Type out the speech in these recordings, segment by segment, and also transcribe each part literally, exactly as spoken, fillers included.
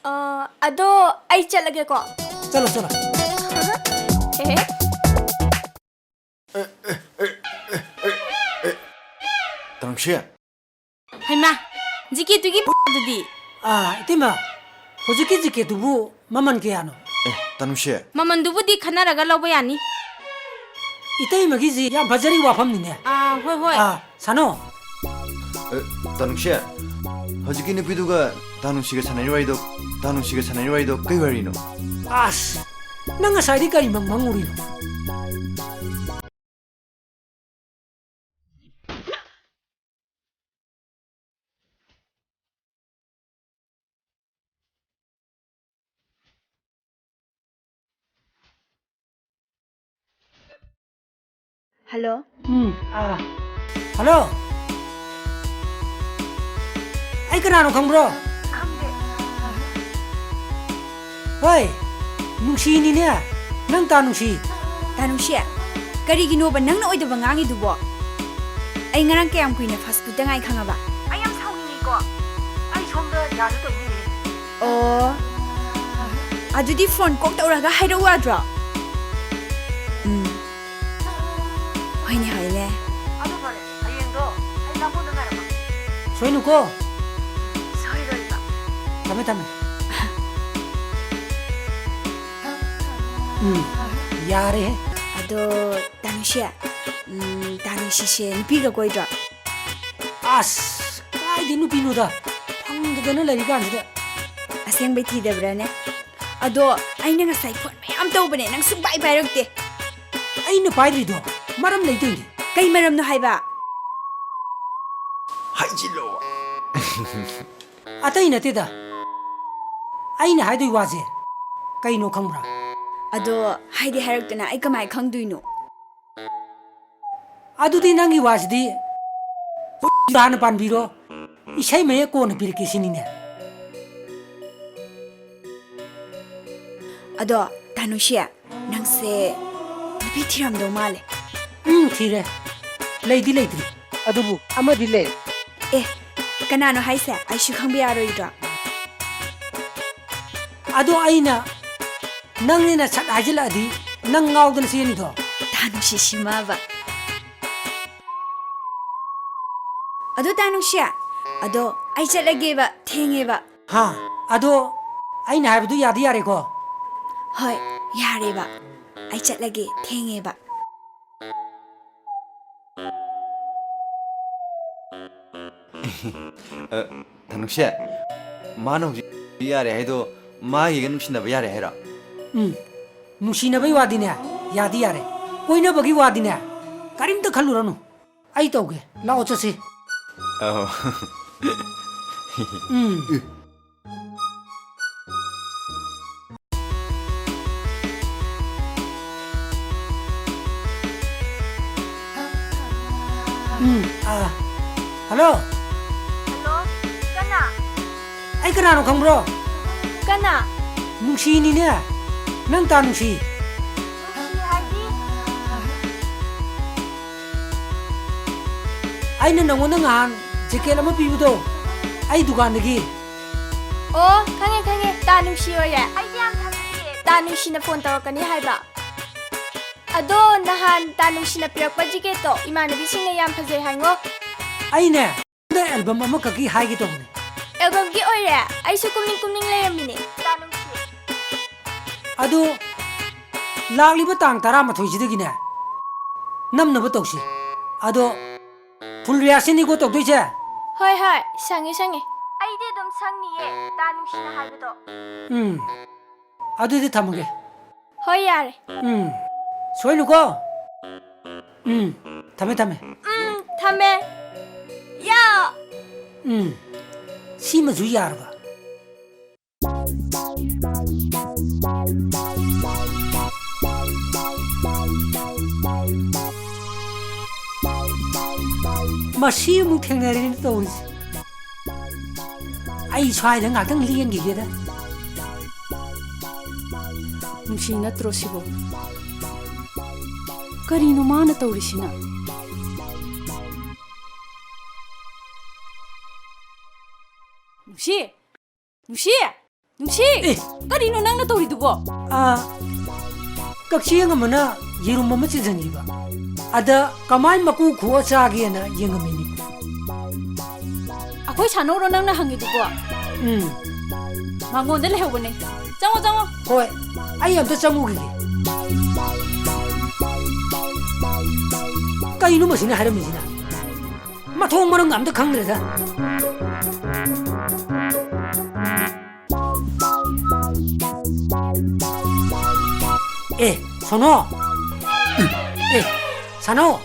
ꯑ, ꯑꯗꯣ ꯑꯩ ꯆꯠꯂꯒꯦꯀꯣ꯫ ꯆꯠꯂꯣ, ꯆꯠꯂꯣ꯫ ꯍꯦ ꯍꯦ꯫ ꯇꯥꯅꯨꯁꯤ꯫ ꯍꯩꯃꯥ, ꯖꯤꯀꯦꯠꯇꯨꯒꯤ ꯑꯗꯨꯗꯤ? ꯑꯥ, ꯏꯇꯩꯃ, ꯍꯧꯖꯤꯛꯀꯤ ꯖꯤꯀꯦꯠꯇꯨꯕꯨ ꯃꯃꯜ ꯀꯌꯥꯅꯣ? ꯑꯦ, ꯇꯥꯅꯨꯁꯤ꯫ ꯃꯃꯜꯗꯨꯕꯨꯗꯤ ꯈꯟꯅꯔꯒ ꯂꯧꯕ ꯌꯥꯅꯤ꯫ ꯏꯇꯩꯃꯒꯤꯁꯤ ꯌꯥꯝ ꯐꯖꯔꯤ ꯋꯥꯐꯝꯅꯤꯅꯦ꯫ ꯑꯥ, ꯍꯣꯏ, ꯍꯣꯏ꯫ ꯑꯥ, ꯁꯥꯅꯣ꯫ ꯑꯦ, ꯇꯥꯅꯨꯁꯤ, ꯍꯧꯖꯤꯛꯀꯤ ꯅꯨꯄꯤꯗꯨꯒ ꯇꯥꯅꯨꯁꯤꯒ ꯁꯥꯟꯅꯔꯤ ꯋꯥꯔꯤꯗꯣ, ꯇꯥꯅꯨꯁꯤꯒ ꯁꯥꯟꯅꯔꯤ ꯋꯥꯔꯤꯗꯣ ꯀꯩ ꯋꯥꯔꯤꯅꯣ? ꯑꯁ, ꯅꯪ ꯉꯁꯥꯏꯗꯤ ꯀꯔꯤ ꯃꯪ ꯃꯪꯉꯨꯔꯤꯅꯣ? ꯍꯜꯂꯣ꯫ ꯎꯝ, ꯑꯥ꯫ ꯍꯜꯂꯣ꯫ ꯑꯩ ꯀꯅꯥꯅꯣ ꯈꯪꯕ꯭ꯔꯣ? ꯈꯪꯗꯦ꯫ ꯍꯣꯏ, ꯅꯨꯡꯁꯤꯅꯤꯅꯦ꯫ ꯅꯪ ꯇꯥꯅꯨꯁꯤ꯫ ꯇꯥꯅꯨꯁꯤ, ꯀꯔꯤꯒꯤꯅꯣꯕ ꯅꯪꯅ ꯑꯣꯏꯗꯕ ꯉꯥꯡꯉꯤꯗꯨꯕꯣ? ꯑꯩ ꯉꯔꯥꯡ ꯀꯌꯥꯝ ꯀꯨꯏꯅ ꯐꯥꯁ ꯐꯨꯗꯇ ꯉꯥꯏ ꯈꯪꯉꯕ? ꯑꯩ ꯌꯥꯝ ꯁꯥꯎꯅꯤꯡꯉꯤꯀꯣ꯫ ꯑꯩ ꯁꯣꯝꯗ ꯌꯥꯗ ꯇꯧꯔꯤꯅꯦ꯫ ꯑꯣ, ꯑꯗꯨꯗꯤ ꯐꯣꯟ ꯀꯣꯛ ꯇꯧꯔꯒ ꯍꯥꯏꯔꯛꯎ ꯌꯥꯗ꯭ꯔꯣ? ꯎꯝ꯫ ꯍꯣꯏꯅꯦ, ꯍꯣꯏꯅꯦ꯫ ꯑꯗꯨ ꯐꯔꯦ, ꯍꯌꯦꯡꯗꯣ ꯑꯩ ꯂꯥꯡꯒꯣꯜꯗ ꯉꯥꯏꯔꯝꯃꯒꯦ꯫ ꯁꯣꯏꯅꯨꯀꯣ꯫ ꯁꯣꯏꯔꯣꯏꯕ꯫ ꯊꯝꯃꯦ, ꯊꯝꯃꯦ꯫ ꯎꯝ, ꯌꯥꯔꯦꯍꯦ꯫ ꯑꯗꯣ, ꯇꯥꯅꯨꯁꯤ, ꯎꯝ, ꯇꯥꯅꯨꯁꯤꯁꯦ ꯅꯨꯄꯤꯒ ꯀꯣꯏꯗ꯭ꯔꯣ? ꯑꯁ, ꯀꯥꯏꯗꯩ ꯅꯨꯄꯤꯅꯣꯗ? ꯐꯪꯗꯗꯅ ꯂꯩꯔꯤꯀꯥꯟꯁꯤꯗ꯫ ꯑꯁꯦꯡꯕꯩ ꯊꯤꯗꯕ꯭ꯔꯥꯅꯦ? ꯑꯗꯣ ꯑꯩꯅ ꯉꯁꯥꯏ ꯐꯣꯟ ꯃꯌꯥꯝ ꯇꯧꯕꯅꯦ, ꯅꯪ ꯁꯨꯡꯄꯥꯏ ꯄꯥꯏꯔꯛꯇꯦ꯫ ꯑꯩꯅ ꯄꯥꯏꯗ꯭ꯔꯤꯗꯣ ꯃꯔꯝ ꯂꯩꯇꯣꯏꯅꯤ꯫ ꯀꯩ ꯃꯔꯝꯅꯣ ꯍꯥꯏꯕ? ꯍꯥꯏꯖꯤꯜꯂꯣ꯫ ꯑꯇꯩ ꯅꯠꯇꯦꯗ, ꯑꯩꯅ ꯍꯥꯏꯗꯣꯏ ꯋꯥꯁꯦ ꯀꯩꯅꯣ ꯈꯪꯕ꯭ꯔꯥ? ꯑꯗꯣ ꯍꯥꯏꯗꯤ ꯍꯥꯏꯔꯛꯇꯅ ꯑꯩ ꯀꯃꯥꯏ ꯈꯪꯗꯣꯏꯅꯣ? ꯑꯗꯨꯗꯤ ꯅꯪꯒꯤ ꯋꯥꯁꯤꯗꯤ ꯍꯥꯟꯅ ꯄꯥꯟꯕꯤꯔꯣ, ꯏꯁꯩ ꯃꯌꯦꯛ ꯀꯣꯟꯅ ꯄꯤꯔꯛꯀꯦ ꯁꯤꯅꯤꯅꯦ꯫ ꯑꯗꯣ, ꯇꯥꯅꯨꯁꯤ, ꯅꯪꯁꯦ ꯅꯨꯄꯤ ꯊꯤꯔꯝꯗꯧ ꯃꯥꯜꯂꯦ꯫ ꯎꯝ, ꯊꯤꯔꯦ꯫ ꯂꯩꯗꯤ ꯂꯩꯇ꯭ꯔꯤ꯫ ꯑꯗꯨꯕꯨ ꯑꯃꯗꯤ ꯂꯩ꯫ ꯑꯦ, ꯀꯅꯥꯅꯣ ꯍꯥꯏꯁꯦ? ꯑꯩꯁꯨ ꯈꯪꯕ ꯌꯥꯔꯣꯏꯗ꯭ꯔꯣ? ꯑꯗꯣ ꯑꯩꯅ ꯅꯪꯅꯦꯅ ꯁꯠ ꯍꯥꯏꯖꯤꯜꯂꯛꯑꯗꯤ ꯅꯪ ꯉꯥꯎꯗꯅ ꯆꯦꯟꯅꯤꯗꯣ꯫ ꯇꯥ ꯅꯨꯡꯁꯤ ꯁꯤꯃꯕ꯫ ꯑꯗꯣ ꯇꯥ ꯅꯨꯡꯁꯤ, ꯑꯗꯣ ꯑꯩ ꯆꯠꯂꯒꯦꯕ, ꯊꯦꯡꯉꯦꯕ꯫ ꯍꯥ? ꯑꯗꯣ ꯑꯩꯅ ꯍꯥꯏꯕꯗꯨ ꯌꯥꯗꯤ ꯌꯥꯔꯦꯀꯣ? ꯍꯣꯏ, ꯌꯥꯔꯦꯕ꯫ ꯑꯩ ꯆꯠꯂꯒꯦ, ꯊꯦꯡꯉꯦꯕ꯫ ꯑ, ꯇꯥ ꯅꯨꯡꯁꯤ, ꯃꯥꯅ ꯍꯧꯖꯤꯛ ꯌꯥꯔꯦ ꯍꯥꯏꯗꯣ ꯃꯥꯒꯤꯒ ꯅꯨꯡꯁꯤꯅꯕ ꯌꯥꯔꯦ ꯍꯥꯏꯔꯣ? ꯎꯝ, ꯅꯨꯡꯁꯤꯅꯕꯩ ꯋꯥꯗꯤꯅꯦ, ꯌꯥꯗꯤ ꯌꯥꯔꯦ꯫ ꯀꯣꯏꯅꯕꯒꯤ ꯋꯥꯗꯤꯅꯦ, ꯀꯔꯤꯝꯇ ꯈꯜꯂꯨꯔꯅꯨ꯫ ꯑꯩ ꯇꯧꯒꯦ, ꯂꯥꯛꯑꯣ ꯆꯠꯁꯤ꯫ ꯑꯧ꯫ ꯎꯝ꯫ ꯎꯝ, ꯑꯥ, ꯍꯜꯂꯣ꯫ ꯍꯜꯂꯣ, ꯀꯅꯥ? ꯑꯩ ꯀꯅꯥꯅꯣ ꯈꯪꯕ꯭ꯔꯣ? ꯀꯅꯥ? ꯅꯨꯡꯁꯤꯅꯤꯅꯦ, ꯅꯪ ꯇꯥ ꯅꯨꯡꯁꯤ꯫ ꯅꯨꯡꯁꯤ ꯍꯥꯏꯗꯤ? ꯑꯩꯅ ꯅꯪꯉꯣꯟꯗ ꯉꯍꯥꯟ ꯖꯦꯀꯦꯠ ꯑꯃ ꯄꯤꯕꯗꯣ, ꯑꯩ ꯗꯨꯀꯥꯟꯗꯒꯤ꯫ ꯑꯣ, ꯈꯪꯉꯦ, ꯈꯪꯉꯦ, ꯇꯥ ꯅꯨꯡꯁꯤ ꯑꯣꯏꯔꯦ꯫ ꯑꯩꯗꯤ ꯌꯥꯝ ꯊꯥꯖꯗꯤꯌꯦ꯫ ꯇꯥ ꯅꯨꯡꯁꯤꯅ ꯐꯣꯟ ꯇꯧꯔꯛꯀꯅꯤ ꯍꯥꯏꯕ꯫ ꯑꯗꯣ ꯅꯍꯥꯟ ꯇꯥ ꯅꯨꯡꯁꯤꯅ ꯄꯤꯔꯛꯄ ꯖꯦꯀꯦꯠꯇꯣ ꯏꯃꯥꯟꯅꯕꯤꯁꯤꯡꯅ ꯌꯥꯝ ꯐꯖꯩ ꯍꯥꯏꯉꯣ꯫ ꯑꯩꯅꯦ, ꯅꯪꯉꯣꯟꯗ ꯑꯦꯜꯕꯝ ꯑꯃꯈꯛꯀꯤ ꯍꯥꯏꯒꯦ ꯇꯧꯕꯅꯦ꯫ ꯑꯦꯜꯕꯝꯒꯤ ꯑꯣꯏꯔꯦ? ꯑꯩꯁꯨ ꯀꯨꯝꯅꯤꯡ ꯀꯨꯝꯅꯤꯡ ꯂꯩꯔꯝꯃꯤꯅꯦ꯫ ꯇꯥ ꯅꯨꯡꯁꯤ꯫ ꯑꯗꯨ ꯂꯥꯛꯂꯤꯕ ꯇꯥꯡ ꯇꯔꯥꯃꯥꯊꯣꯏꯁꯤꯗꯒꯤꯅꯦ ꯅꯝꯅꯕ ꯇꯧꯁꯤ꯫ ꯑꯗꯣ full rehearsalꯅꯤꯀꯣ ꯇꯧꯗꯣꯏꯁꯦ? ꯍꯣꯏ, ꯍꯣꯏ, ꯁꯪꯉꯦ, ꯁꯪꯉꯦ꯫ ꯑꯩꯗꯤ ꯑꯗꯨꯝ ꯁꯪꯅꯤꯌꯦ, ꯇꯥ ꯅꯨꯡꯁꯤꯅ ꯍꯥꯏꯕꯗꯣ꯫ ꯎꯝ, ꯑꯗꯨꯗꯤ ꯊꯝꯃꯒꯦ꯫ ꯍꯣꯏ, ꯌꯥꯔꯦ꯫ ꯎꯝ, ꯁꯣꯏꯅꯨꯀꯣ꯫ ꯎꯝ, ꯊꯝꯃꯦ, ꯊꯝꯃꯦ꯫ ꯎꯝ, ꯊꯝꯃꯦ꯫ ꯌꯥ! ꯎꯝ, ꯁꯤꯃꯁꯨ ꯌꯥꯔꯕ? ꯃꯁꯤ ꯑꯃꯨꯛ ꯊꯦꯡꯅꯔꯦꯅꯦ ꯇꯧꯔꯤꯁꯦ꯫ ꯑꯩ ꯁ꯭ꯋꯥꯏꯗ ꯉꯥꯛꯇꯪ ꯂꯦꯟꯈꯤꯒꯦꯗ꯫ ꯅꯨꯡꯁꯤ ꯅꯠꯇ꯭ꯔꯣ ꯁꯤꯕꯣ? ꯀꯔꯤꯅꯣ ꯃꯥꯅ ꯇꯧꯔꯤꯁꯤꯅ? ꯅꯨꯡꯁꯤ! ꯅꯨꯡꯁꯤ! ꯅꯨꯡꯁꯤ! ꯑꯦ! ꯀꯔꯤꯅꯣ ꯅꯪꯅ ꯇꯧꯔꯤꯗꯨꯕꯣ? ꯑꯥ, ꯀꯛꯆꯦꯡ ꯑꯃꯅ ꯌꯦꯔꯨꯝ ꯑꯃ ꯆꯤꯟꯁꯤꯟꯈꯤꯕ꯫ ꯑꯗ ꯀꯃꯥꯏ ꯃꯀꯨ ꯈꯣꯛꯑ ꯆꯥꯒꯦꯅ ꯌꯦꯡꯉꯝꯃꯤꯅꯤ꯫ ꯑꯩꯈꯣꯏ ꯁꯥꯟꯅꯧꯔꯣ ꯅꯪꯅ ꯍꯪꯉꯤꯗꯨꯕꯣ? ꯎꯝ꯫ ꯃꯉꯣꯟꯗ ꯂꯩꯍꯧꯕꯅꯦ꯫ ꯆꯪꯉꯣ, ꯆꯪꯉꯣ꯫ ꯍꯣꯏ, ꯑꯩ ꯑꯝꯇ ꯆꯪꯉꯨꯈꯤꯒꯦ꯫ ꯀꯩꯅꯣ ꯃꯁꯤꯅ ꯍꯥꯏꯔꯝꯃꯤꯁꯤꯅ? ꯃꯊꯣꯡ ꯃꯔꯝꯒ ꯑꯝꯇ ꯈꯪꯗ꯭ꯔꯦꯗ꯫ ꯑꯦ, ꯁꯣꯅꯣ꯫ ꯑꯦ, ꯁꯥꯅꯣ꯫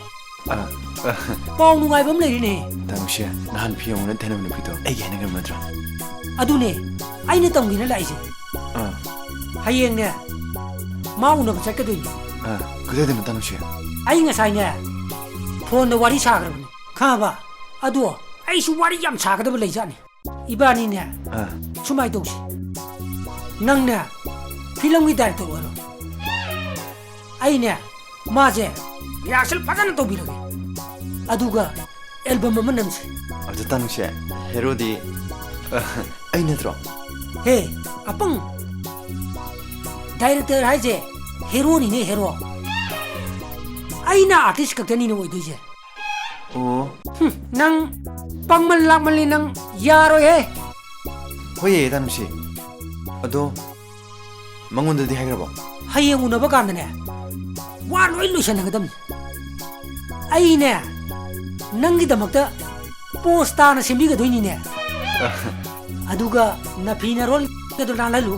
ꯑ, ꯑ꯫ ꯄꯥꯎ ꯅꯨꯡꯉꯥꯏꯕ ꯑꯃ ꯂꯩꯔꯤꯅꯦ꯫ ꯇꯥ ꯅꯨꯡꯁꯤ, ꯅꯍꯥꯟ ꯐꯤ ꯌꯦꯡꯉꯨꯅ ꯊꯦꯡꯅꯕ ꯅꯨꯄꯤꯗꯣ ꯑꯩꯒꯤ ꯍꯥꯏꯅꯈ꯭ꯔꯕ ꯅꯠꯇ꯭ꯔꯣ? ꯑꯗꯨꯅꯦ, ꯑꯩꯅ ꯇꯝꯒꯦꯅ ꯂꯥꯛꯏꯁꯦ꯫ ꯑ꯫ ꯍꯌꯦꯡꯅꯦ, ꯃꯥ ꯎꯅꯕ ꯆꯠꯀꯗꯣꯏꯅꯤ꯫ ꯑ, ꯀꯗꯥꯏꯗꯅꯣ ꯇꯥ ꯅꯨꯡꯁꯤ? ꯑꯩ ꯉꯁꯥꯏꯅꯦ, ꯐꯣꯟꯗ ꯋꯥꯔꯤ ꯁꯥꯈ꯭ꯔꯕꯅꯦ, ꯈꯪꯉꯕ? ꯑꯗꯣ ꯑꯩꯁꯨ ꯋꯥꯔꯤ ꯌꯥꯝ ꯁꯥꯒꯗꯕ ꯂꯩꯖꯥꯠꯅꯤ꯫ ꯏꯕꯥꯅꯤꯅꯦ, ꯑꯥ꯫ ꯁꯨꯃꯥꯏꯅ ꯇꯧꯁꯤ꯫ ꯅꯪꯅꯦ ꯐꯤꯂꯝꯒꯤ ꯗꯥꯏꯔꯦꯛꯇꯔ ꯑꯣꯏꯔꯣ꯫ ꯑꯩꯅꯦ ꯃꯥꯁꯦ ꯔꯤꯍꯥꯔꯁꯦꯜ ꯐꯖꯅ ꯇꯧꯕꯤꯔꯒꯦ꯫ ꯑꯗꯨꯒ ꯑꯦꯜꯕꯝ ꯑꯃ ꯅꯝꯁꯤ꯫ ꯑꯗꯨ ꯇꯥ ꯅꯨꯡꯁꯤ, ꯍꯦꯔꯣꯗꯤ, ꯑ, ꯑꯩ ꯅꯠꯇ꯭ꯔꯣ? ꯍꯦ, ꯑꯄꯪ! ꯗꯥꯏꯔꯦꯛꯇꯔ ꯍꯥꯏꯁꯦ ꯍꯦꯔꯣꯅꯤꯅꯦ, ꯍꯦꯔꯣ꯫ ꯑꯩꯅ ꯑꯥꯔꯇꯤꯁ ꯈꯛꯇꯅꯤꯅꯦ ꯑꯣꯏꯗꯣꯏꯁꯦ꯫ ꯑꯣ꯫ ꯍꯨꯝ, ꯅꯪ ꯄꯪꯃꯟ ꯂꯥꯛꯃꯜꯂꯤ, ꯅꯪ ꯌꯥꯔꯣꯏꯍꯦ꯫ ꯍꯣꯏꯌꯦ, ꯇꯥ ꯅꯨꯡꯁꯤ꯫ ꯑꯗꯣ ꯃꯉꯣꯟꯗꯗꯤ ꯍꯥꯏꯈ꯭ꯔꯕꯣ? ꯍꯌꯦꯡ ꯎꯅꯕ ꯀꯥꯟꯗꯅꯦ, ꯋꯥ ꯂꯣꯏ ꯂꯣꯏꯁꯟꯅꯒꯗꯕꯅꯤ꯫ ꯑꯩꯅꯦ, ꯅꯪꯒꯤꯗꯃꯛꯇ ꯄꯣꯁ ꯇꯥꯅ ꯁꯦꯝꯕꯤꯒꯗꯣꯏꯅꯤꯅꯦ꯫ ꯑꯗꯨꯒ ꯅꯐꯤ ꯅꯔꯣꯟꯒꯗꯣ ꯅꯥꯜꯍꯜꯂꯨ꯫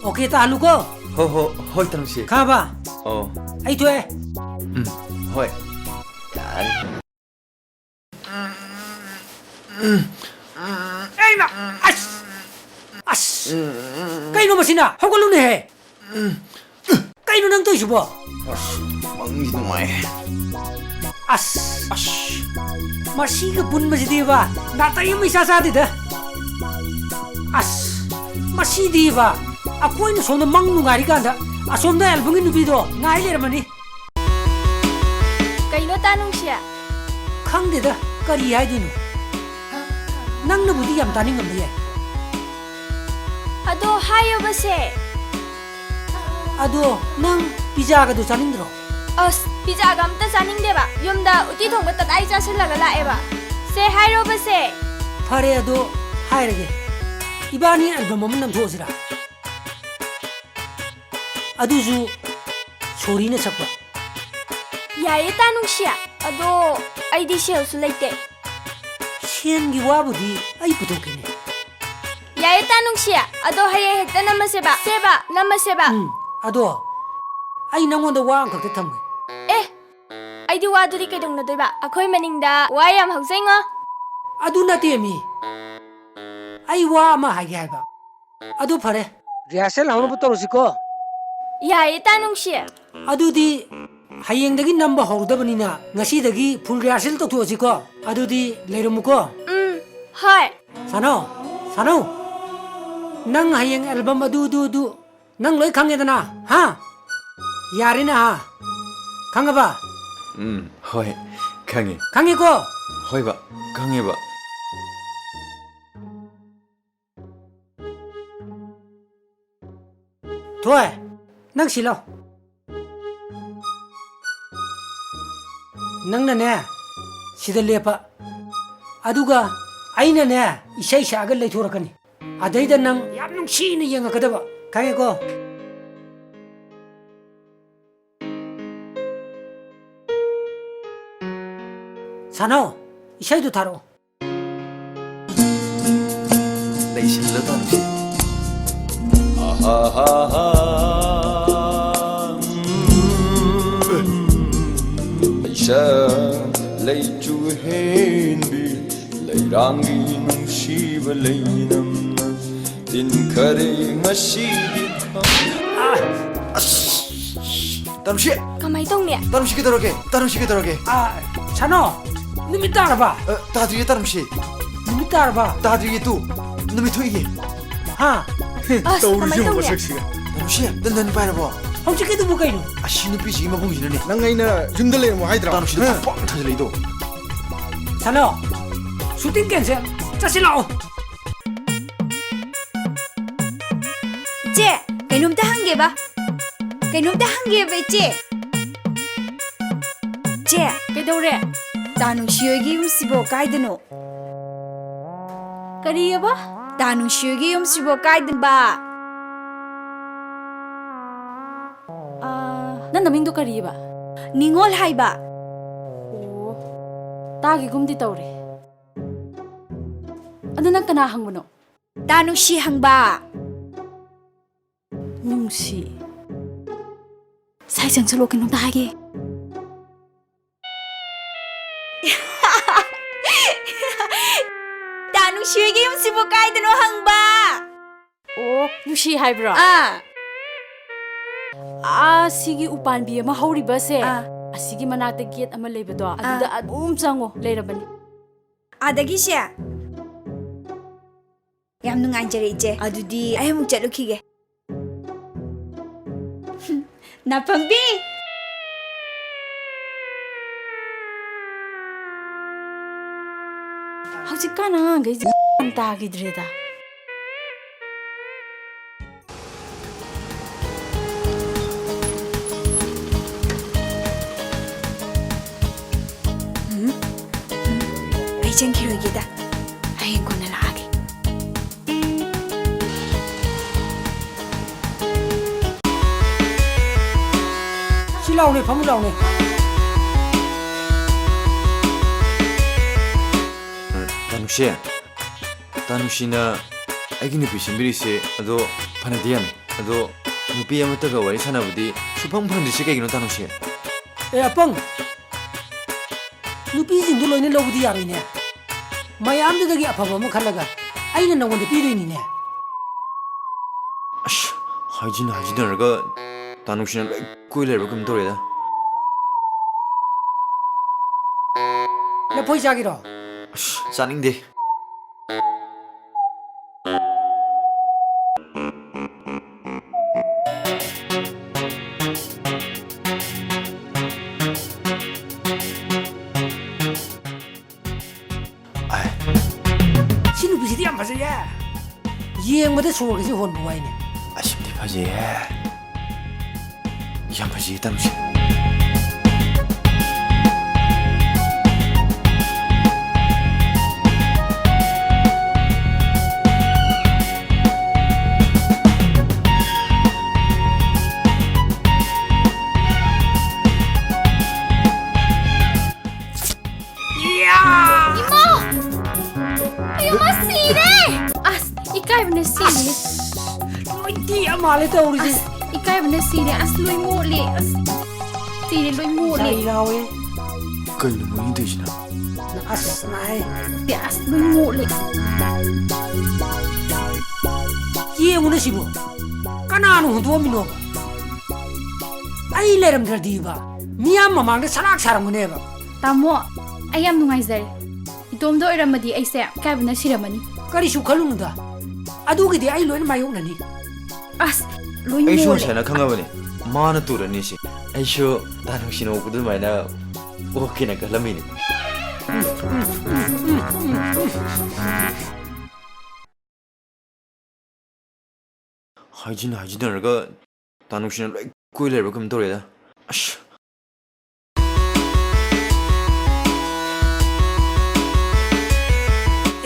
ꯑꯣꯀꯦ ꯇꯥꯍꯜꯂꯨꯀꯣ꯫ ꯍꯣ, ꯍꯣ, ꯍꯣꯏ, ꯇꯥ ꯅꯨꯡꯁꯤ꯫ ꯈꯪꯉꯕ? ꯑꯣ꯫ ꯑꯩ ꯊꯣꯛꯑꯦ꯫ ꯎꯝ, ꯍꯣꯏ꯫ ꯌꯥꯔꯦ꯫ ꯑꯩꯃ! ꯑꯁ! ꯑꯁ! ꯀꯩꯅꯣ ꯃꯁꯤꯅ? ꯍꯧꯒꯠꯂꯨꯅꯦꯍꯦ! ꯀꯩꯅꯣ ꯅꯪ ꯇꯧꯔꯤꯁꯤꯕꯣ? ꯑꯁ, ꯃꯪꯗꯤ ꯅꯨꯡꯉꯥꯏꯍꯦ꯫ ꯑꯁ! ꯑꯁ! ꯃꯁꯤꯒ ꯄꯨꯟꯕꯁꯤꯗꯤꯕ, ꯅꯥꯇꯩ ꯑꯃ ꯏꯆꯥ ꯆꯥꯗꯦꯗ꯫ ꯑꯁ! ꯃꯁꯤꯗꯤꯕ, ꯑꯩꯈꯣꯏꯅ ꯁꯣꯝꯗ ꯃꯪ ꯅꯨꯡꯉꯥꯏꯔꯤꯀꯥꯟꯗ, ꯑꯁꯣꯝꯗ ꯑꯦꯜꯕꯝꯒꯤ ꯅꯨꯄꯤꯗꯣ ꯉꯥꯏ ꯂꯩꯔꯝꯃꯅꯤ꯫ ꯀꯩꯅꯣ ꯇꯥ ꯅꯨꯡꯁꯤ? ꯈꯪꯗꯦꯗ, ꯀꯔꯤ ꯍꯥꯏꯗꯣꯏꯅꯣ? ꯅꯪꯅꯕꯨꯗꯤ ꯌꯥꯝ ꯇꯥꯅꯤꯡꯉꯝꯕ ꯌꯥꯏ꯫ ꯑꯗꯣ ꯍꯥꯏꯔꯣꯕꯁꯦ꯫ ꯑꯗꯣ ꯅꯪ ꯄꯤꯖꯥꯒꯗꯨ ꯆꯥꯅꯤꯡꯗ꯭ꯔꯣ? ꯑꯁ, ꯄꯤꯖꯥꯒ ꯑꯝꯇ ꯆꯥꯅꯤꯡꯗꯦꯕ꯫ ꯌꯨꯝꯗ ꯎꯇꯤ ꯊꯣꯡꯕ ꯇꯇꯥꯏ ꯆꯥꯁꯤꯜꯂꯒ ꯂꯥꯛꯑꯦꯕ꯫ ꯁꯦ, ꯍꯥꯏꯔꯣꯕꯁꯦ꯫ ꯐꯔꯦ, ꯑꯗꯣ ꯍꯥꯏꯔꯒꯦ꯫ ꯏꯕꯥꯅꯤ ꯑꯦꯜꯕꯝ ꯑꯃ ꯅꯝꯊꯣꯛꯑꯁꯤꯔꯥ? ꯑꯗꯨꯁꯨ ꯁꯣꯔꯤꯅ ꯁꯛꯄ꯫ ꯌꯥꯏꯌꯦ ꯇꯥ ꯅꯨꯡꯁꯤ, ꯑꯗꯣ ꯑꯩꯗꯤ ꯁꯦꯜꯁꯨ ꯂꯩꯇꯦ꯫ ꯁꯦꯟꯒꯤ ꯋꯥꯕꯨꯗꯤ ꯑꯩ ꯄꯨꯊꯣꯛꯀꯦꯅꯦ꯫ ꯌꯥꯏꯌꯦ ꯇꯥ ꯅꯨꯡꯁꯤ, ꯑꯗꯣ ꯍꯌꯦꯡ ꯍꯦꯛꯇ ꯅꯝꯃꯁꯦꯕ꯫ ꯁꯦꯕ, ꯅꯝꯃꯁꯦꯕ꯫ ꯎꯝ, ꯑꯗꯣ ꯑꯩ ꯅꯪꯉꯣꯟꯗ ꯋꯥ ꯑꯃꯈꯛꯇ ꯊꯝꯒꯦ꯫ ꯑꯦ, ꯑꯩꯗꯤ ꯋꯥꯗꯨꯗꯤ ꯀꯩꯗꯧꯅꯗꯣꯏꯕ? ꯑꯩꯈꯣꯏ ꯃꯅꯤꯡꯗ ꯋꯥ ꯌꯥꯝ ꯍꯧꯖꯩꯉꯣ꯫ ꯑꯗꯨ ꯅꯠꯇꯦ ꯃꯤ, ꯑꯩ ꯋꯥ ꯑꯃ ꯍꯥꯏꯒꯦ ꯍꯥꯏꯕ꯫ ꯑꯗꯨ ꯐꯔꯦ, ꯔꯤꯍꯥꯔꯁꯦꯜ ꯍꯧꯅꯕ ꯇꯧꯔꯁꯤꯀꯣ꯫ ꯌꯥꯏꯌꯦ ꯇꯥ ꯅꯨꯡꯁꯤ꯫ ꯑꯗꯨꯗꯤ ꯍꯌꯦꯡꯗꯒꯤ ꯅꯝꯕ ꯍꯧꯔꯗꯕꯅꯤꯅ ꯉꯁꯤꯗꯒꯤ ꯐꯨꯜ ꯔꯤꯍꯥꯔꯁꯦꯜ ꯇꯧꯊꯣꯛꯑꯁꯤꯀꯣ꯫ ꯑꯗꯨꯗꯤ ꯂꯩꯔꯝꯃꯨꯀꯣ꯫ ꯎꯝ, ꯍꯣꯏ꯫ ꯁꯥꯅꯧ, ꯁꯥꯅꯧ, ꯅꯪ ꯍꯌꯦꯡ ꯑꯦꯜꯕꯝ ꯑꯗꯨ, ꯑꯗꯨ, ꯑꯗꯨ ꯅꯪ ꯂꯣꯏ ꯈꯪꯉꯦꯗꯅ, ꯍꯥ? ꯌꯥꯔꯦꯅꯦ, ꯍꯥ? ꯈꯪꯉꯕ? ꯎꯝ, ꯍꯣꯏ, ꯈꯪꯉꯦ꯫ ꯈꯪꯉꯦꯀꯣ? ꯍꯣꯏꯕ, ꯈꯪꯉꯦꯕ꯫ ꯊꯣꯏ, ꯅꯪ ꯁꯤ ꯂꯥꯎ꯫ ꯅꯪꯅꯅꯦ, ꯁꯤꯗ ꯂꯦꯞꯄ꯫ ꯑꯗꯨꯒ ꯑꯩꯅꯅꯦ, ꯏꯁꯩ ꯁꯛꯑꯒ ꯂꯩꯊꯣꯔꯛꯀꯅꯤ꯫ ꯑꯗꯩꯗ ꯅꯪ ꯌꯥꯝ ꯅꯨꯡꯁꯤꯅ ꯌꯦꯡꯉꯛꯀꯗꯕ꯫ ꯈꯪꯉꯦꯀꯣ? ꯁꯥꯅꯧ, ꯏꯁꯩꯗꯨ ꯊꯥꯔꯛꯑꯣ꯫ ꯅꯩꯁꯤꯜꯂꯣ ꯇꯥ ꯅꯨꯡꯁꯤ꯫ ꯂꯩꯁꯥ ꯂꯩꯆꯨ ꯍꯦꯟꯕꯤ, ꯂꯩꯔꯥꯡꯒꯤ ꯅꯨꯡꯁꯤꯕ ꯂꯩꯅꯝꯅ ꯇꯤꯟꯈꯔꯦ ꯉꯁꯤꯗꯤ꯫ ꯑꯁ! ꯇꯥ ꯅꯨꯡꯁꯤ! ꯀꯃꯥꯏ ꯇꯧꯅꯤ? ꯇꯥ ꯅꯨꯡꯁꯤ ꯀꯩꯗꯧꯔꯒꯦ? ꯇꯥ ꯅꯨꯡꯁꯤ ꯀꯩꯗꯧꯔꯒꯦ? ꯑ, ꯁꯥꯅꯣ, ꯅꯨꯃꯤꯠ ꯇꯥꯔꯕ? ꯑ, ꯇꯥꯗ꯭ꯔꯤꯌꯦ ꯇꯥ ꯅꯨꯡꯁꯤ꯫ ꯅꯨꯃꯤꯠ ꯇꯥꯔꯕ? ꯇꯥꯗ꯭ꯔꯤꯌꯦ ꯇꯨ꯫ ꯅꯨꯃꯤꯠ ꯊꯣꯛꯏꯌꯦ꯫ ꯍꯥ? ꯑꯁ, ꯇꯧꯔꯤꯁꯦ ꯀꯃꯥꯏ ꯌꯦꯡꯉꯣ ꯇꯧꯅꯤ? ꯃꯁꯛꯁꯤꯒ꯫ ꯇꯥ ꯅꯨꯡꯁꯤ, ꯅꯪ ꯅꯟ ꯄꯥꯏꯔꯕꯣ? ꯍꯧꯖꯤꯛꯀꯤꯗꯨꯕꯨ ꯀꯩꯅꯣ? ꯑꯁꯤ ꯅꯨꯄꯤꯁꯤꯒꯤ ꯃꯕꯨꯡꯁꯤꯅꯅꯦ꯫ ꯅꯪ ꯑꯩꯅ ꯌꯨꯝꯗ ꯂꯩꯔꯝꯃꯣ ꯍꯥꯏꯗ꯭ꯔꯥ? ꯇꯥ ꯅꯨꯡꯁꯤꯗ ꯍꯥ? ꯄꯪ ꯊꯥꯖꯤꯜꯂꯛꯏꯗꯣ꯫ ꯁꯥꯅꯣ, ꯁꯨꯇꯤꯡ ꯀꯦꯟꯁꯦꯜ꯫ ꯆꯠꯁꯤ ꯂꯥꯛꯑꯣ꯫ ꯏꯆꯦ, ꯀꯩꯅꯣꯝꯇ ꯍꯪꯒꯦꯕ꯫ ꯀꯩꯅꯣꯝꯇ ꯍꯪꯒꯦꯕ, ꯏꯆꯦ꯫ ꯏꯆꯦ꯫ ꯀꯩꯗꯧꯔꯦ? ꯇꯥ ꯅꯨꯡꯁꯤ ꯍꯣꯏꯒꯤ ꯌꯨꯝꯁꯤꯕꯣ ꯀꯥꯏꯗꯅꯣ? ꯀꯔꯤꯑꯕ? ꯇꯥ ꯅꯨꯡꯁꯤ ꯍꯣꯏꯒꯤ ꯌꯨꯝꯁꯤꯕꯣ ꯀꯥꯏꯗꯅꯣꯕ? ꯑꯥ, ꯅꯪ ꯅꯃꯤꯡꯗꯣ ꯀꯔꯤꯑꯕ? ꯅꯤꯉꯣꯜ ꯍꯥꯏꯕ꯫ ꯑꯣ, ꯇꯥꯒꯤꯒꯨꯝꯗꯤ ꯇꯧꯔꯦ꯫ ꯑꯗꯨ ꯅꯪ ꯀꯅꯥ ꯍꯪꯕꯅꯣ? ꯇꯥ ꯅꯨꯡꯁꯤ ꯍꯪꯕ꯫ ꯅꯨꯡꯁꯤ꯫ ꯁꯥꯏ ꯆꯪꯁꯜꯂꯣ, ꯀꯩꯅꯣꯝꯇ ꯍꯥꯏꯒꯦ꯫ ꯇꯥ ꯅꯨꯡꯁꯤ ꯍꯣꯏꯒꯤ ꯌꯨꯝꯁꯤꯕꯨ ꯀꯥꯏꯗꯅꯣ ꯍꯪꯕ꯫ ꯑꯣ, ꯅꯨꯡꯁꯤ ꯍꯥꯏꯕ꯭ꯔꯣ? ꯑꯥ꯫ ꯑꯥ, ꯁꯤꯒꯤ ꯎꯄꯥꯟꯕꯤ ꯑꯃ ꯍꯧꯔꯤꯕꯁꯦ, ꯑꯥ꯫ ꯑꯁꯤꯒꯤ ꯃꯅꯥꯛꯇ ꯒꯦꯠ ꯑꯃ ꯂꯩꯕꯗꯣ, ꯑꯗꯨꯗ ꯑꯥ꯫ ꯑꯗꯨꯝ ꯆꯪꯉꯣ, ꯂꯩꯔꯕꯅꯤ꯫ ꯑꯗꯒꯤꯁꯦ꯫ ꯌꯥꯝ ꯅꯨꯡꯉꯥꯏꯖꯔꯦ, ꯏꯆꯦ꯫ ꯑꯗꯨꯗꯤ ꯑꯩ ꯑꯃꯨꯛ ꯆꯠꯂꯨꯈꯤꯒꯦ꯫ ꯅꯥꯄꯪꯕꯤ! ꯍꯧꯖꯤꯛꯀꯥꯟ ꯑꯉꯥꯡꯈꯩꯁꯦ ꯒ꯭ꯌꯥꯟ ꯇꯥꯈꯤꯗ꯭ꯔꯦꯗ꯫ ꯎꯝ, ꯎꯝ, ꯑꯩ ꯆꯪꯈꯤꯔꯣꯏꯒꯦꯗ, ꯍꯌꯦꯡ ꯀꯣꯟꯅ ꯂꯥꯛꯑꯒꯦ꯫ ꯁꯤ ꯂꯥꯎꯅꯦ, ꯐꯝꯃꯨ ꯂꯥꯎꯅꯦ꯫ ꯇꯥꯅꯨꯁꯤ, ꯇꯥꯅꯨꯁꯤꯅ ꯑꯩꯒꯤ ꯅꯨꯄꯤ ꯁꯤꯟꯕꯤꯔꯤꯁꯦ ꯑꯗꯣ ꯐꯅꯗꯤ ꯌꯥꯝꯃꯤ꯫ ꯑꯗꯣ ꯅꯨꯄꯤ ꯑꯃꯠꯇꯒ ꯋꯥꯔꯤ ꯁꯥꯟꯅꯕꯗꯤ ꯁꯨꯐꯪ ꯐꯪꯗ꯭ꯔꯤꯁꯦ ꯀꯩꯒꯤꯅꯣ, ꯇꯥꯅꯨꯁꯤ? ꯑꯦ ꯑꯄꯪ, ꯅꯨꯄꯤꯁꯤꯡꯗꯨ ꯂꯣꯏꯅ ꯂꯧꯕꯗꯤ ꯌꯥꯔꯣꯏꯅꯦ꯫ ꯃꯌꯥꯝꯗꯨꯗꯒꯤ ꯑꯐꯕ ꯑꯃ ꯈꯜꯂꯒ ꯑꯩꯅ ꯅꯉꯣꯟꯗ ꯄꯤꯗꯣꯏꯅꯤꯅꯦ꯫ ꯑꯁ, ꯍꯥꯏꯖꯤꯟ ꯍꯥꯏꯖꯤꯟꯅꯔꯒ ꯇꯥꯅꯨꯁꯤꯅ ꯂꯣꯏ ꯀꯣꯏ ꯂꯩꯔꯕ ꯀꯩꯅꯣꯝ ꯇꯧꯔꯦꯗ꯫ ꯂꯐꯣꯏ ꯆꯥꯒꯤꯔꯣ? ꯑꯁ, ꯆꯥꯅꯤꯡꯗꯦ꯫ ꯑꯥꯏ꯫ ꯁꯤ ꯅꯨꯄꯤꯁꯤꯗꯤ ꯌꯥꯝ ꯐꯖꯩꯌꯦ꯫ ꯌꯦꯡꯕꯗ ꯁꯣꯔꯒꯁꯦ ꯍꯣꯟꯕ ꯋꯥꯏꯅꯦ꯫ ꯑꯁꯤꯝꯗꯤ ꯐꯖꯩꯍꯦ꯫ ꯌꯥꯝ ꯐꯖꯩ ꯇꯥꯅꯨꯁꯤ꯫ ꯏꯃꯥ! ꯑꯌꯣ, ꯃꯥ ꯁꯤꯔꯦ! ꯑꯁ, ꯏꯀꯥꯏꯕꯅ ꯁꯤꯔꯦ꯫ ꯂꯣꯏ ꯇꯦꯛꯑ ꯃꯥꯜꯂꯦ ꯇꯧꯔꯤꯁꯦ꯫ ꯑꯁ, ꯏꯀꯥꯏꯕꯅ ꯁꯤꯔꯦ꯫ ꯑꯁ, ꯂꯣꯏ ꯃꯣꯠꯂꯦ꯫ ꯑꯁ, ꯁꯤꯔꯦ, ꯂꯣꯏ ꯃꯣꯠꯂꯦ꯫ ꯏꯁꯥ ꯌꯥꯎꯋꯦ꯫ ꯀꯩꯅꯣ ꯃꯣꯏꯅ ꯇꯧꯔꯤꯁꯤꯅ? ꯑꯁ, ꯅꯥꯏ꯫ ꯑꯁ, ꯂꯣꯏ ꯃꯣꯠꯂꯦ꯫ ꯌꯦꯡꯉꯨꯅꯦ ꯁꯤꯕꯨ꯫ ꯀꯅꯥꯅ ꯍꯨꯟꯗꯣꯛꯑꯝꯃꯤꯅꯣꯕ? ꯑꯩ ꯂꯩꯔꯝꯗ꯭ꯔꯗꯤꯕ, ꯃꯤꯌꯥꯝ ꯃꯃꯥꯡꯗ ꯁꯂꯥꯛ ꯁꯥꯔꯝꯒꯅꯦꯕ꯫ ꯇꯥꯃꯣ, ꯑꯩ ꯌꯥꯝ ꯅꯨꯡꯉꯥꯏꯖꯔꯦ꯫ ꯏꯇꯣꯝꯗ ꯑꯣꯏꯔꯝꯃꯗꯤ ꯑꯩꯁꯦ ꯏꯀꯥꯏꯕꯅ ꯁꯤꯔꯝꯃꯅꯤ꯫ ꯀꯔꯤꯁꯨ ꯈꯜꯂꯨꯅꯨꯗ, ꯑꯗꯨꯒꯤꯗꯤ ꯑꯩ ꯂꯣꯏꯅ ꯃꯥꯌꯣꯛꯅꯅꯤ꯫ ꯑꯁ, ꯂꯣꯏ ꯑꯩꯁꯨ ꯃꯣꯠꯂꯦ꯫ ꯉꯁꯥꯏꯅ ꯈꯪꯉꯕꯅꯦ, ꯃꯥꯅ ꯇꯨꯔꯅꯤ ꯁꯤ꯫ ꯑꯩꯁꯨ ꯇꯥꯅꯨꯁꯤꯅ ꯑꯣꯛꯄꯗꯨ ꯑꯗꯨꯃꯥꯏꯅ ꯑꯣꯛꯀꯦꯅ ꯈꯜꯂꯝꯃꯤꯅꯦ꯫ ꯍꯥꯏꯖꯤꯟ ꯍꯥꯏꯖꯤꯟꯅꯔꯒ ꯇꯥꯅꯨꯁꯤꯅ ꯂꯣꯏ ꯀꯣꯏ ꯂꯩꯔꯕ ꯀꯩꯅꯣꯝ ꯇꯧꯔꯦꯗ꯫ ꯑꯁ꯫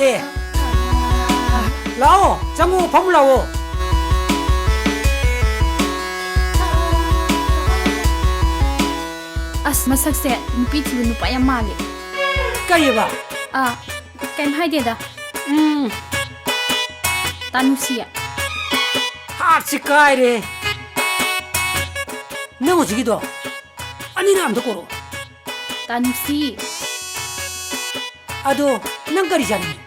ꯑꯦ, ꯂꯥꯛꯑꯣ, ꯆꯪꯉꯣ, ꯐꯝꯃꯨ ꯂꯥꯛꯑꯣ꯫ ꯑꯁ, ꯃꯁꯛꯁꯦ ꯅꯨꯄꯤ ꯊꯤꯕ ꯅꯨꯄꯥ ꯌꯥꯝ ꯃꯥꯜꯂꯦ꯫ ꯀꯩꯑꯕ? ꯑꯥ, ꯀꯩꯝ ꯍꯥꯏꯗꯦꯗ꯫ ꯎꯝ꯫ ꯇꯥꯅꯨꯁꯤ꯫ ꯍꯥꯠꯁꯤ ꯀꯥꯏꯔꯦ꯫ ꯅꯪ ꯍꯧꯖꯤꯛꯀꯤꯗꯣ ꯑꯅꯤꯔꯛ ꯑꯝꯇ ꯀꯣꯔꯛꯑꯣ꯫ ꯇꯥꯅꯨꯁꯤ꯫ ꯑꯗꯣ ꯅꯪ ꯀꯔꯤ ꯆꯥꯅꯤꯡꯉꯤ?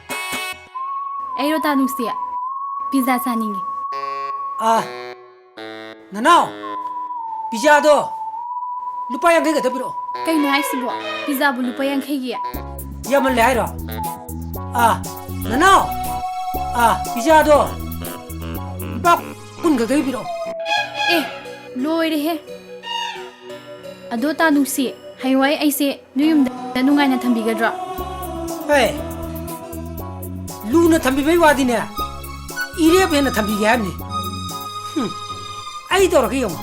ꯑꯩꯔꯣ ꯇꯥꯅꯨꯁꯤ? ꯄꯤꯖꯥ ꯆꯥꯅꯤꯡꯉꯤ꯫ ꯑꯥ, ꯅꯅꯥꯎ, ꯄꯤꯖꯥꯗꯣ ꯂꯨꯄꯥ ꯌꯥꯡꯈꯩ ꯈꯛꯇ ꯄꯤꯔꯛꯑꯣ꯫ ꯀꯩꯅꯣ ꯍꯥꯏꯁꯤꯕꯣ? ꯄꯤꯖꯥꯕꯨ ꯂꯨꯄꯥ ꯌꯥꯡꯈꯩꯒꯤ? ꯌꯥꯝꯃꯜꯂꯦ ꯍꯥꯏꯔꯣ? ꯑꯥ, ꯅꯅꯥꯎ, ꯑꯥ, ꯄꯤꯖꯥꯗꯣ ꯂꯨꯄꯥ ꯀꯨꯟ ꯈꯛꯇꯒꯤ ꯄꯤꯔꯛꯑꯣ꯫ ꯑꯦ, ꯂꯣꯏꯔꯦꯍꯦ꯫ ꯑꯗꯣ ꯇꯥꯅꯨꯁꯤ, ꯍꯌꯦꯡꯋꯥꯏ ꯑꯩꯁꯦ ꯅꯣꯏ ꯌꯨꯝꯗ ꯅꯨꯡꯉꯥꯏꯅ ꯊꯝꯕꯤꯒꯗ꯭ꯔꯣ? ꯍꯦ, ꯂꯨꯅ ꯊꯝꯕꯤꯕꯩ ꯋꯥꯗꯤꯅꯦ, ꯏꯔꯦꯞ ꯍꯦꯟꯅ ꯊꯝꯕꯤꯒꯦ ꯍꯥꯏꯕꯅꯤ꯫ ꯑꯩ ꯇꯧꯔꯛꯀꯦ ꯌꯦꯡꯉꯣ꯫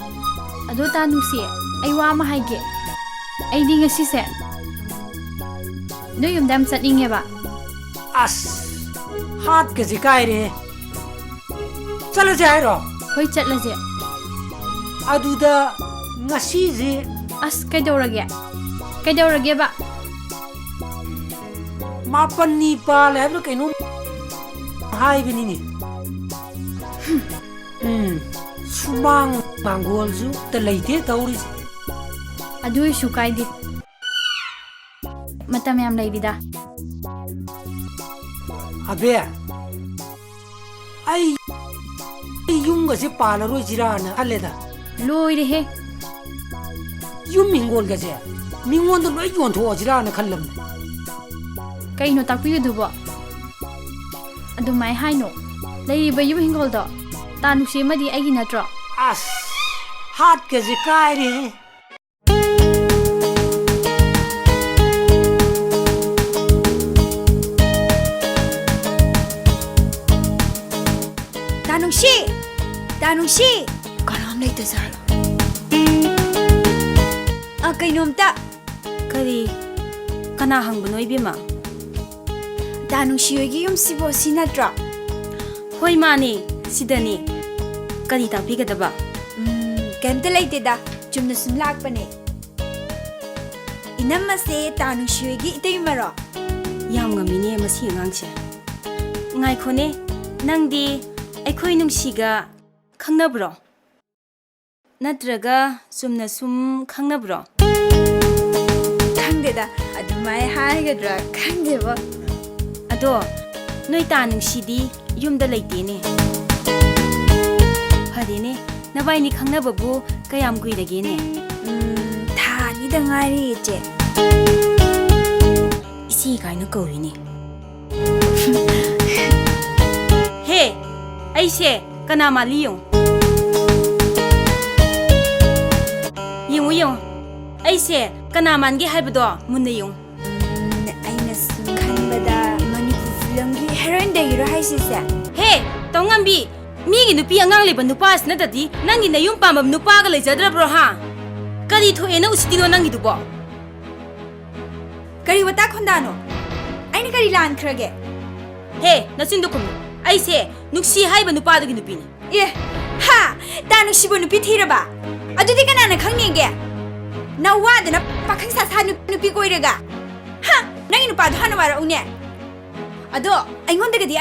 ꯑꯗꯣ ꯇꯥ ꯅꯨꯡꯁꯤ, ꯑꯩ ꯋꯥ ꯑꯃ ꯍꯥꯏꯒꯦ꯫ ꯑꯩꯗꯤ ꯉꯁꯤꯁꯦ ꯅꯣꯏ ꯌꯨꯝꯗ ꯌꯥꯝ ꯆꯠꯅꯤꯡꯉꯦꯕ꯫ ꯑꯁ, ꯍꯥꯠꯀꯁꯦ ꯀꯥꯏꯔꯦ꯫ ꯆꯠꯂꯁꯦ ꯍꯥꯏꯔꯣ? ꯍꯣꯏ, ꯆꯠꯂꯁꯦ꯫ ꯑꯗꯨꯗ ꯉꯁꯤꯁꯦ ꯑꯁ, ꯀꯩꯗꯧꯔꯒꯦ? ꯀꯩꯗꯧꯔꯒꯦꯕ? ꯃꯥꯄꯟꯅꯤ ꯄꯥꯜꯂꯦ ꯍꯥꯏꯕ꯭ꯔꯥ ꯀꯩꯅꯣꯝ ꯍꯥꯏꯕꯅꯤꯅꯦ꯫ ꯎꯝ, ꯁꯨꯃꯥꯡ ꯃꯥꯡꯒꯣꯜꯁꯨ ꯑꯝꯇ ꯂꯩꯇꯦ ꯇꯧꯔꯤꯁꯦ꯫ ꯑꯗꯨ ꯑꯣꯏꯁꯨ ꯀꯥꯏꯗꯦ꯫ ꯃꯇꯝ ꯌꯥꯝ ꯂꯩꯔꯤꯗ꯫ ꯑꯕꯦ, ꯑꯩ, ꯑꯩ ꯌꯨꯝꯒꯁꯦ ꯄꯥꯜꯂꯔꯣꯏꯁꯤꯔꯥꯅ ꯈꯜꯂꯦꯗ꯫ ꯂꯣꯏꯔꯦꯍꯦ꯫ ꯌꯨꯝ ꯍꯤꯡꯒꯣꯜꯒꯁꯦ ꯃꯤꯉꯣꯟꯗ ꯂꯣꯏ ꯌꯣꯟꯊꯣꯛꯑꯁꯤꯔꯥꯅ ꯈꯜꯂꯝꯅꯦ꯫ ꯀꯩꯅꯣ ꯇꯥꯛꯄꯤꯌꯨꯗꯨꯕꯣ? ꯑꯗꯨꯃꯥꯏ ꯍꯥꯏꯅꯣ꯫ ꯂꯩꯔꯤꯕ ꯌꯨꯝ ꯍꯤꯡꯒꯣꯜꯗꯣ ꯇꯥ ꯅꯨꯡꯁꯤ ꯑꯃꯗꯤ ꯑꯩꯒꯤ ꯅꯠꯇ꯭ꯔꯣ? ꯑꯁ, ꯍꯥꯠꯀꯁꯦ ꯀꯥꯏꯔꯦꯍꯦ꯫ ꯇꯥ ꯅꯨꯡꯁꯤ! ꯇꯥ ꯅꯨꯡꯁꯤ! ꯀꯅꯥꯝ ꯂꯩꯇꯖꯥꯠꯂꯣ? ꯑ, ꯀꯩꯅꯣꯝꯇ꯫ ꯀꯔꯤ? ꯀꯅꯥ ꯍꯪꯕꯅꯣ, ꯏꯕꯦꯝꯃ? ꯇꯥ ꯅꯨꯡꯁꯤ ꯍꯣꯏꯒꯤ ꯌꯨꯝꯁꯤꯕꯣ ꯁꯤ ꯅꯠꯇ꯭ꯔꯣ? ꯍꯣꯏ, ꯃꯥꯅꯦ, ꯁꯤꯗꯅꯦ꯫ ꯀꯔꯤ ꯇꯥꯛꯄꯤꯒꯗꯕ? ꯎꯝ, ꯀꯩꯝꯇ ꯂꯩꯇꯦꯗ, ꯆꯨꯝꯅ ꯁꯨꯝ ꯂꯥꯛꯄꯅꯦ꯫ ꯏꯅꯝꯃꯁꯦ ꯇꯥ ꯅꯨꯡꯁꯤ ꯍꯣꯏꯒꯤ ꯏꯇꯩꯃꯔꯣ? ꯌꯥꯝ ꯉꯝꯃꯤꯅꯦ ꯃꯁꯤ ꯑꯉꯥꯡꯁꯦ꯫ ꯉꯥꯏꯈꯣꯅꯦ, ꯅꯪꯗꯤ ꯑꯩꯈꯣꯏ ꯅꯨꯡꯁꯤꯒ ꯈꯪꯅꯕ꯭ꯔꯣ? ꯅꯠꯇ꯭ꯔꯒ ꯆꯨꯝꯅ ꯁꯨꯝ ꯈꯪꯅꯕ꯭ꯔꯣ? ꯈꯪꯗꯦꯗ, ꯑꯗꯨꯃꯥꯏ ꯍꯥꯏꯒꯗ꯭ꯔꯥ ꯈꯪꯗꯦꯕꯣ꯫ ꯑꯗꯣ ꯅꯣꯏ ꯇꯥ ꯅꯨꯡꯁꯤꯗꯤ ꯌꯨꯝꯗ ꯂꯩꯇꯦꯅꯦ꯫ ꯐꯔꯦꯅꯦ, ꯅꯕꯥꯏꯅꯤ ꯈꯪꯅꯕꯕꯨ ꯀꯌꯥꯝ ꯀꯨꯏꯔꯒꯦꯅꯦ? ꯎꯝ, ꯊꯥ ꯑꯅꯤꯗ ꯉꯥꯏꯔꯤ, ꯏꯆꯦ꯫ ꯏꯆꯦ ꯀꯥꯏꯅ ꯀꯧꯔꯤꯅꯦ꯫ ꯍꯦ, ꯑꯩꯁꯦ ꯀꯅꯥ ꯃꯥꯜꯂꯤ ꯌꯦꯡꯉꯨ꯫ ꯌꯦꯡꯉꯨ, ꯌꯦꯡꯉꯨ꯫ ꯑꯩꯁꯦ ꯀꯅꯥ ꯃꯥꯟꯒꯦ ꯍꯥꯏꯕꯗꯣ ꯃꯨꯟꯅ ꯌꯦꯡꯉꯨ꯫ ꯎꯝ, ꯑꯩꯅ ꯁꯨꯝ ꯈꯟꯕꯗ ꯃꯅꯤꯄꯨꯔ ꯐꯤꯂꯝꯒꯤ ꯍꯦꯔꯣꯏꯟꯗꯒꯤꯔꯣ ꯍꯥꯏꯁꯤꯁꯦ? ꯍꯦ, ꯇꯧꯉꯝꯕꯤ, ꯃꯤꯒꯤ ꯅꯨꯄꯤ ꯑꯉꯥꯡ ꯂꯩꯕ ꯅꯨꯄꯥꯁꯤ ꯅꯠꯇꯗꯤ ꯅꯪꯒꯤ ꯅꯌꯨꯝ ꯄꯥꯝꯕ ꯅꯨꯄꯥꯒ ꯂꯩꯖꯗ꯭ꯔꯕ꯭ꯔꯣ, ꯍꯥ? ꯀꯔꯤ ꯊꯣꯛꯑꯦꯅ ꯎꯁꯤꯠꯇꯤꯅꯣ ꯅꯪꯒꯤꯗꯨꯕꯣ? ꯀꯔꯤ ꯋꯥꯇꯥ ꯈꯣꯟꯗꯥꯅꯣ? ꯑꯩꯅ ꯀꯔꯤ ꯂꯥꯟꯈ꯭ꯔꯒꯦ? ꯍꯦ, ꯅꯆꯤꯟꯗꯣ ꯈꯨꯝꯃꯨ꯫ ꯑꯩꯁꯦ ꯅꯨꯡꯁꯤ ꯍꯥꯏꯕ ꯅꯨꯄꯥꯗꯨꯒꯤ ꯅꯨꯄꯤꯅꯤ꯫ ꯑꯦ, ꯍꯥ? ꯇꯥ ꯅꯨꯡꯁꯤꯕ ꯅꯨꯄꯤ ꯊꯤꯔꯕ? ꯑꯗꯨꯗꯤ ꯀꯅꯥꯅ ꯈꯪꯅꯤꯒꯦ? ꯅꯋꯥꯗꯅ ꯄꯥꯈꯪ ꯁꯥ ꯁꯥ ꯅꯨ-, ꯅꯨꯄꯤ ꯀꯣꯏꯔꯒ? ꯍꯥ? ꯅꯪꯒꯤ ꯅꯨꯄꯥꯗꯣ ꯍꯥꯟꯅ ꯋꯥꯔꯛꯎꯅꯦ꯫ ꯑꯗꯣ ꯑꯩꯉꯣꯟꯗꯒꯗꯤ